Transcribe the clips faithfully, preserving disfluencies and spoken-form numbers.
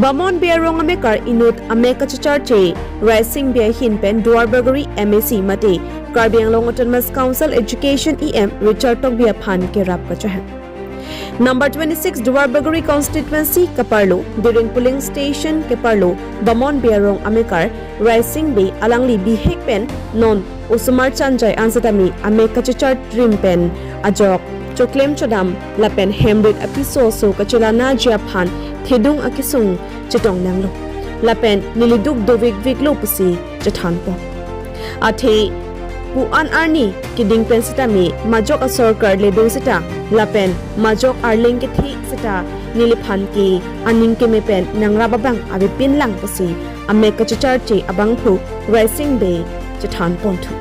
Bamon Bey arong amekar inut amek kachecharche Raising Bey ahin pen Duarbagori M A C mate Karbi Anglong Autonomous Council Education E M Richard Tokbi aphan kerap kachehang. Number twenty-six Duarbagori constituency kaparlo Diring polling station keparlo Bamon Bey arong amekar Raising Bey alangli bihek pen non osomar chanjai an setame amek kachechar trim pen ajok choklem chodam lapen hem rit apiso aso kachelang-ji aphan thedung akesung chetong nanglo. Lapen neli duk dovik viklo pusi chethanpon. Athe pu-an arni keding pen setame majok asorkar ledung seta lapen majok arleng kethe seta neliphan ke aning keme pen nangrap abang avepin lang pusi amek kachecharche abangphu Raising Bey chethanponthu.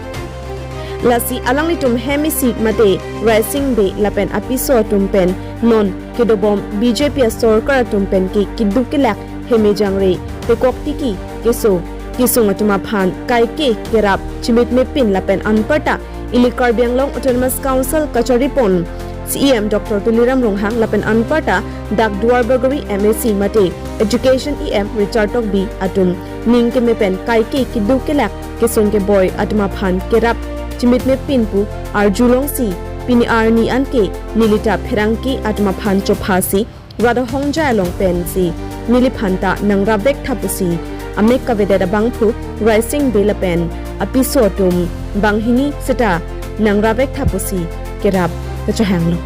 Lasi alanglitum hem isi mate Raising Bey lapen apiso atum pen non kedobom B J P asorkar atum pen ke keduk kelak heme jangre pekok tiki keso kesung atum aphan kaike kerap chimit mepin lapen anparta ili Karbi Anglong Autonomous Council kacharipon C E M Doctor Tuliram Ronghang lapen anparta dak Duarbagori M A C mate Education E M Richard Tokbi atum ning keme pen kaike keduk kelak kesung keboi atum aphan kerap chimit mepin pu arjulongsi pini arni anke nelita pherangke atum aphan chophasi rat ahongjai along pensi neliphanta nangrap vektha pusi amek kavedet abangphu Raising Bey lapen apiso atum banghini seta nangrap vektha pusi kerap kachehanglo.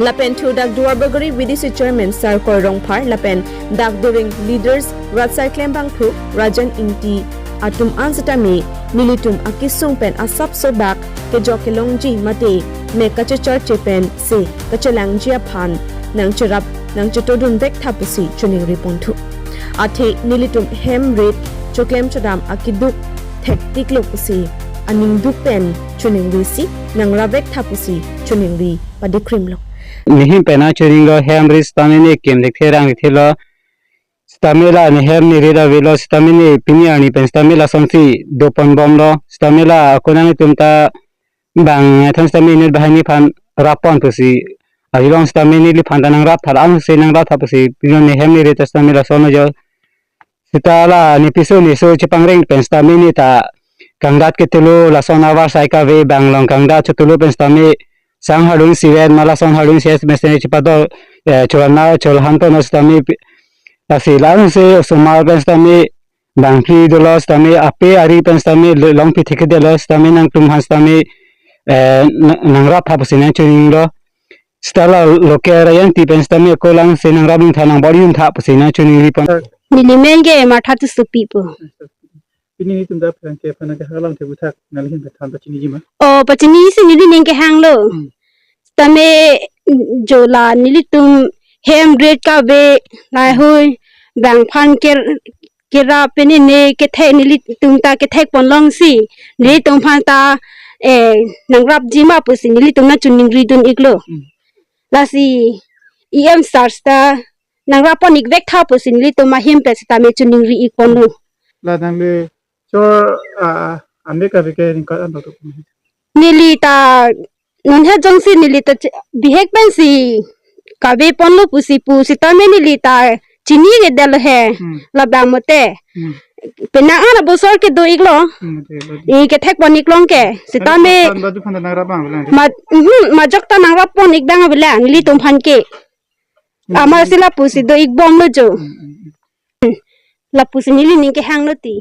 Lapen thu dak Duarbagori V D C Chairman Sarkoi Rongphar lapen dak Diring leaders ratsai klembangphu Rajan Ingti atum an setame nelitum akesung pen asapso bak kejok kelongji mate mek kachecharche pensi kachelang-ji aphan nangcherap nangchetodun vektha pusi choningriponthu. Athe nelitum hem rit choklem chodam akeduk thektiklo pusi aning duk pen choningrisi nangrap vektha pusi choningri padikrimlo. Nehin pen nangchoninglo hem rit setame ne kim dik therang dik thelo setame la ne hem ne rit avelo setame ne pini arni pen setame lasonsi doponbomlo setame la ako nanglitum ta bang than setame inut banghini aphan rappon pusi arjulong setame neliphanta nangraptha la-an se nangraptha pusi pini ne hem ne rit setame lason ajo seta la ne piso ne so chepangreng pen setame neta kangdat ketulu lason avarsai kave bang along kangdat chetulu pen setame sang hardung sivet ma lason hardung sivet mesen chepadol eh, cholana cholhantono setame pi- lasi la-an se osomar pen setame bangphli dolo setame ape ari pen setame le- longpi thekdetlo setame nangtum aphan setame eh, na- nangraptha pusi nangchoninglo seta la local rayan ti pen setame ako lang se nangrap dun tha nangbor dun tha pusi nangchoningripon. Neli men ke Martha Tissopi pu. Pini netum dak pherangke aphan nangkehang alam thebu thak nangli ahin pathan pachiniji ma? O pachinisi neli ning kehanglo. Hmm. Setame jo la nelitum hem rit kave lahei bangphan ker kerap pen ne kethek nelitum ta kethekponlongsi nelitum aphan ta eh nangrapji ma pusi nelitum nangchoningridun iklo. Hmm. Lasi E M sir ta nangrappon ik vektha pusi nelitum ahin pen setame choningri ikponlo. La nangli chor ah, amek kave ke ringkat an to. Neli ta non he jongsi neli ta che- bihek pensi kaveponlo pusi pu setame neli ta chinidetlo he. Hmm. Labang mate. Hmm. Penang an abosor kedo iklo. Hmm, okay, okay. I kethekpon iklong ke. Setame Kan baju phan nangrap bang bilang. Ma mhm, majok ta nangrappon ik bang bilang nelitum aphan ke. Hmm. Amatsi lapusi do ikbomlo jo. Hmm, hmm, hmm. Lapusi neli ning kehanglo ti.